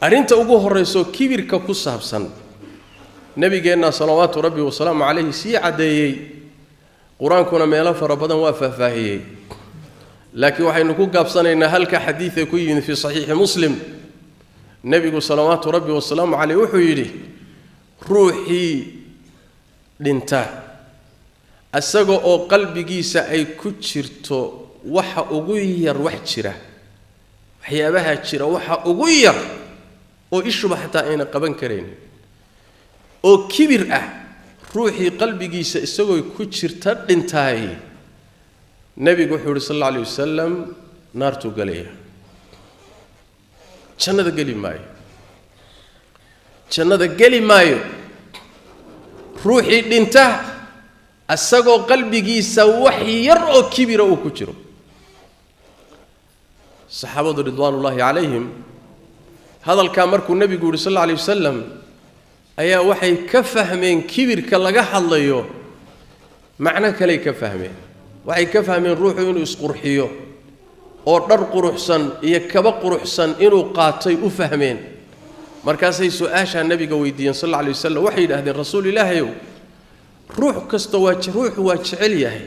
Arrinta ugu horrayso kibirka ku saabsan, nabigeenna salawaatu rabbi wasalaamu calayhi sii caddeeyey, qur-aankuna meelo fara badan waa faahfaahiyey, laakiin waxaynu ku gaabsanaynaa halka xadiidee ku yimid fii saxiixi Muslim. Nebigu salawaatu rabbi wasalaamu caleyh wuxuu yidhi: ruuxii dhinta isaga oo qalbigiisa ay ku jirto waxa ugu yar wax jira, waxyaabaha jira waxa ugu yar oo ishuba xataa ayna qaban karaynin oo kibir ah, ruuxii qalbigiisa isagoo ku jirta dhintaay, nebigu wuxuu yidhi sal alla alay wasalam, naartuu galaya, jannada geli maayo, jannada geli maayo. Ruuxii dhinta isagoo qalbigiisa wax yar oo kibira uu ku jiro. Saxaabadu ridwaanullaahi calayhim hadalkaa markuu nebigu yidhi sal alla alay wasalam ayaa waxay ka fahmeen kibirka laga hadlayo macno kaley ka fahmeen. Waxay ka fahmeen ruuxu inuu isqurxiyo oo dhar quruxsan iyo kaba quruxsan inuu qaatay u fahmeen. Markaasay su-aashaa nebiga weydiiyeen sal alla alay wasalam. Waxay yidhahdeen: Rasuul Ilaahayow, ruux kasta waa ruuxu waa jecel yahay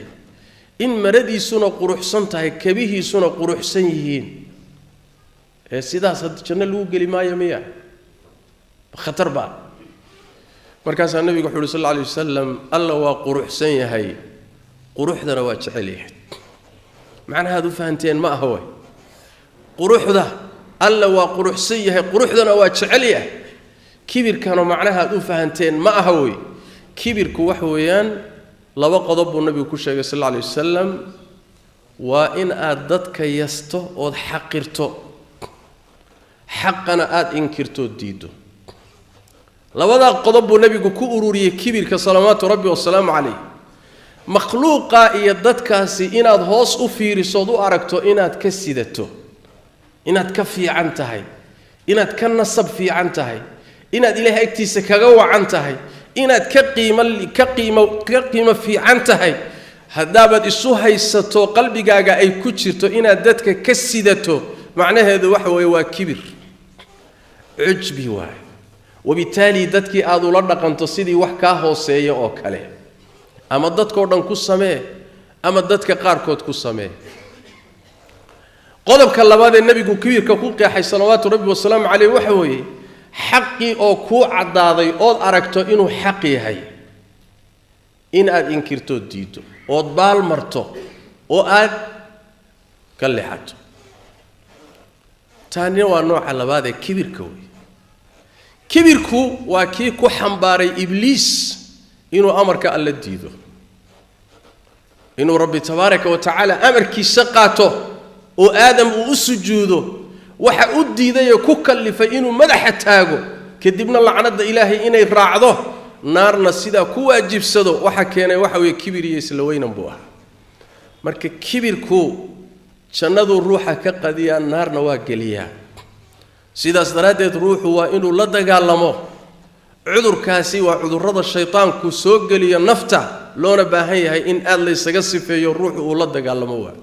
in maradiisuna quruxsan tahay, kabihiisuna quruxsan yihiin, ee sidaas hadda janno lagu geli maayo miya? Khatar baa. Markaasaa nebigu wuxu uhi sal alla alay wasalam: Alla waa quruxsan yahay, quruxdana waa jecel yahay. Macnahaad u fahanteen ma aha way. Quruxda Alla waa quruxsan yahay, quruxdana waa jecel yahay. Kibirkana macnahaad u fahanteen ma aha wey. Kibirku waxa weeyaan laba qodob buu nabigu ku sheegay sal alla alay wasalam: waa in aad dadka yasto ood xaqirto, xaqana aada inkirtood diiddo. Labadaa qodob buu nebigu ku ururiyey kibirka salawaatu rabbi wasalaamu calayh. Makhluuqa iyo dadkaasi inaad hoos u fiirisood u aragto inaad ka sidato, inaad ka fiican tahay, inaad ka nasab fiican tahay, inaad Ilaahay agtiisa kaga wacan tahay, inaad ka qiimo fiican tahay, haddaabaad isu haysato, qalbigaaga ay ku jirto inaad dadka ka sidato, macnaheedu waxa weeye waa kibir, cujbi waay. Wabitaali dadkii aad ula dhaqanto sidii wax kaa hooseeya oo kale, ama dadkoo dhan ku samee ama dadka qaarkood ku samee. Qodobka labaad ee nebigu kibirka ku qeexay salawaatu rabbi wasalaamu caleyh waxa weeye xaqii oo kuu caddaaday ood aragto inuu xaq yahay in aad inkirtood diiddo ood baal marto oo aad ka leexato. Taanina waa nooca labaad ee kibirka wey. Kibirku waa kii ku xambaaray Ibliis inuu amarka Alla diido, inuu Rabbi tabaaraka wa tacaala amarkiisa qaato oo Aadam uu u sujuudo. Waxa u diidayee ku kallifay inuu madaxa taago, kadibna lacnadda Ilaahay inay raacdo, naarna sidaa ku waajibsado, waxa keenay waxa weeye kibir iyo isla weynan buu ahaa. Marka kibirku jannaduu ruuxa ka qadiyaa, naarna waa geliyaa. Sidaas daraaddeed ruuxu waa inuu la dagaalamo cudurkaasi. Waa cudurrada shaydaanku soo geliyo nafta, loona baahan yahay in aada laysaga sifeeyo, ruuxu uu la dagaalamo waa.